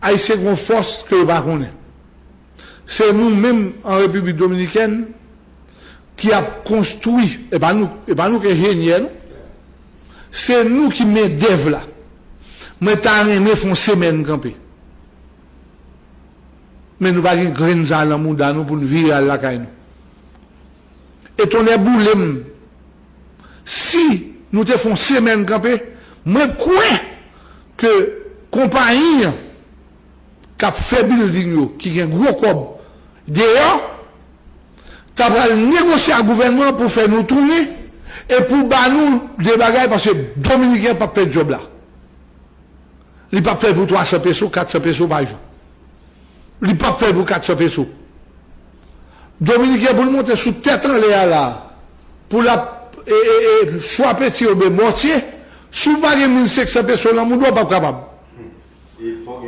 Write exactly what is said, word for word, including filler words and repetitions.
Ayisyen gen yon fòs ke yo pa konnen. Se nou menm an Repiblik Dominikèn ki ap konstwi, e pa nou, e pa nou ki enjenyè, non. Se nou ki mendèv la. Mwen ta renmen fè yon semèn kanpe. Men nou pa gen grenn sa nan mouda nou pou n vire al lakay nou. E tonnè boule m, si nou te fè yon semèn kanpe, mwen kwè ke konpayi an k ap fè bilding yo, ki gen gwo kòb deyò, ta pral negosye ak gouvènman an pou fè nou tounen e pou ba nou de bagay, paske Dominiken p ap fè djòb la. Li p ap fè l pou twa san peso, kat san peso pa jou. Li p ap fè l pou kat san peso. Dominiken pou l monte sou tèt anlè a la, pou l ap e, e, e, swa penti oubyen mòtye, si w pa gen mil senk san peso nan mouda w, w p ap kapab. E fò,